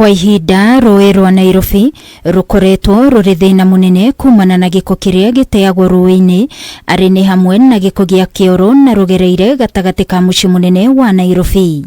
Kwa ihinda rũĩ rwa Nairobi rũkoretwo rũrĩ thĩna mũnene kumana na gĩko kĩrĩa gĩteagwo rũĩ-inĩ arĩ nĩ hamwe na gĩko gĩa kĩoro na rũgereire gatagatĩ ka mũciĩ mũnene wa Nairobi.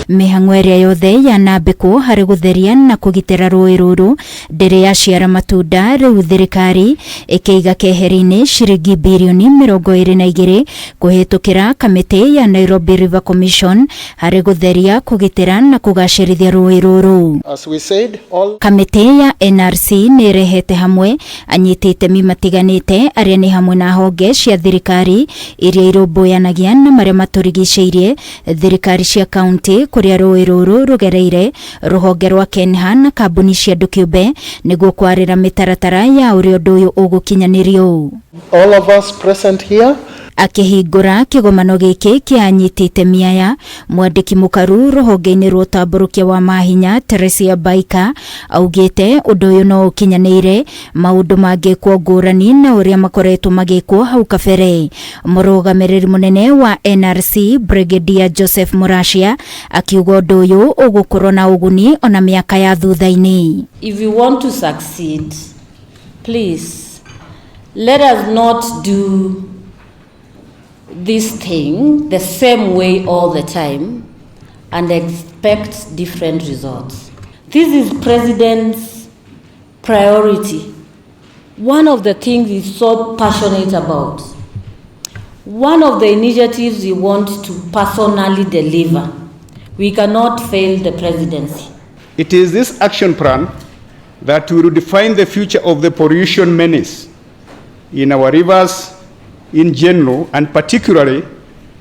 Mĩhang'o ĩrĩa yothe yanambĩkwo harĩ gũtheria na kũgitĩra rũĩ rũrũ ndĩrĩ yaciara matunda. Rĩu thirikari ĩkĩiga keheri-inĩ ciringi birioni 22 kũhĩtũkĩra kamĩtĩ ya Nairobi River Commission harĩ gũtheria, kũgitĩra na kũgacĩrithia rũĩ rũrũ. As we said, all Kamĩtĩ ya NRC nĩ ĩrehete hamwe anyiti itemi matiganĩte arĩa nĩ hamwe na honge cia thirikari iria irũmbũyanagia na marĩa matũrigicĩirie, thirikari cia kaunti kũrĩa rũĩ rũrũ rũgereire, rũhonge rwa KENHA na kambuni cia andũ kĩũmbe nĩguo kwarĩra mĩtaratara ya ũrĩa ũndũ ũyũ ũgũkinyanĩrio. All of us present here Akĩhingũra kĩgomano gĩkĩ kĩa anyiti itemi aya, mwandĩki mũkaru rũhonge-inĩ rwa ũtambũrũkia wa mahinya Teresia Baika augĩte ũndũ ũyũ no ũkinyanĩire maũndũ mangĩkwo ngũrani na ũrĩa makoretwo magĩkwo hau kabere. Mũrũgamĩrĩri mũnene wa NRC Brigadier Joseph Muracia akiuga ũndũ ũyũ ũgũkorwo na ũguni ona mĩaka ya thutha-inĩ. If we want to succeed, please let us not do this thing the same way all the time and expect different results. This is President's priority. One of the things he's so passionate about. One of the initiatives he wants to personally deliver. We cannot fail the presidency. It is this action plan that will define the future of the pollution menace in our rivers in general and particularly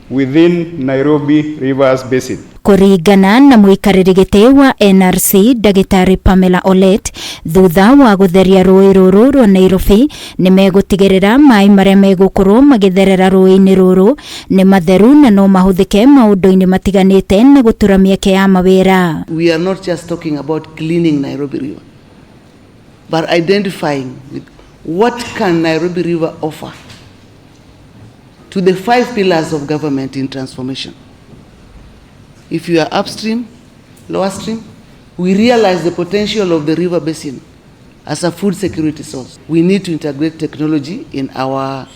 within Nairobi Rivers Basin. Kũringana na mũikarĩri gĩtĩ wa NRC Ndagĩtarĩ Pamela Olet, thutha wa gũtheria rũĩ rũrũ rwa Nairobi nĩ megũtigĩrĩra maĩ marĩa megũkorwo magĩtherera rũĩ-inĩ rũrũ nĩ matheru na no mahũthĩke maũndũ-inĩ matiganĩte na gũtura mĩeke ya mawĩra. We are not just talking about cleaning Nairobi River, but identifying with what can Nairobi River offer to the five pillars of government in transformation. If you are upstream, lower stream, we realize the potential of the river basin as a food security source. We need to integrate technology in our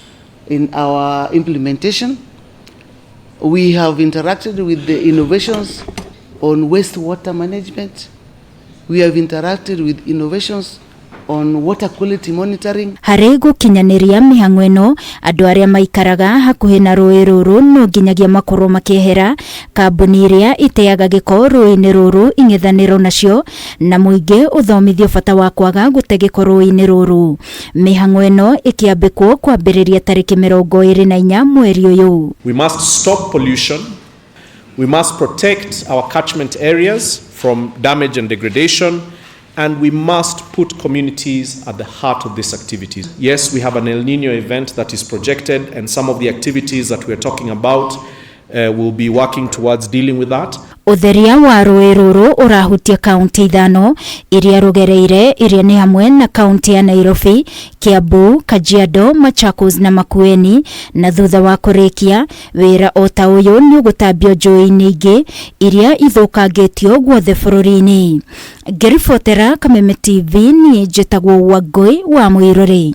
implementation. We have interacted with the innovations on wastewater management. We have interacted with innovations on water quality monitoring. Harĩ gũkinyanĩria mĩhang'o ĩno, andũ arĩa maikaraga hakuhĩ na rũĩ rũrũ no nginyagia makorwo makĩehera kambuni iria iteaga gĩko rũĩ-inĩ rũrũ ing'ethanĩro nacio na mũingĩ ũthomithio bata wa kwaga gũte gĩko rũĩ-inĩ rũrũ. Mĩhang'o ĩno ĩkĩambĩkwo kwambĩrĩria tarĩki 24 mweri ũyũ. We must stop pollution. We must protect our catchment areas from damage and degradation. And we must put communities at the heart of these activities. Yes, we have an El Nino event that is projected, and some of the activities that we're talking about will be working towards dealing with that. Ũtheria wa rũĩ rũrũ ũrahutia kaunti ithano iria rũgereire, iria nĩ hamwe na kaunti ya Nairobi, Kiambu, Kajiado, Machakos na Makueni. Na thutha wa kũrĩkia wĩra o ta ũyũ nĩ ũgũtambio njũĩ-inĩ ingĩ iria ithũkangĩtio guothe bũrũri-inĩ. Ngĩribotera Kameme TV, niĩ njĩtagwo Wangũi wa Mũirũrĩ.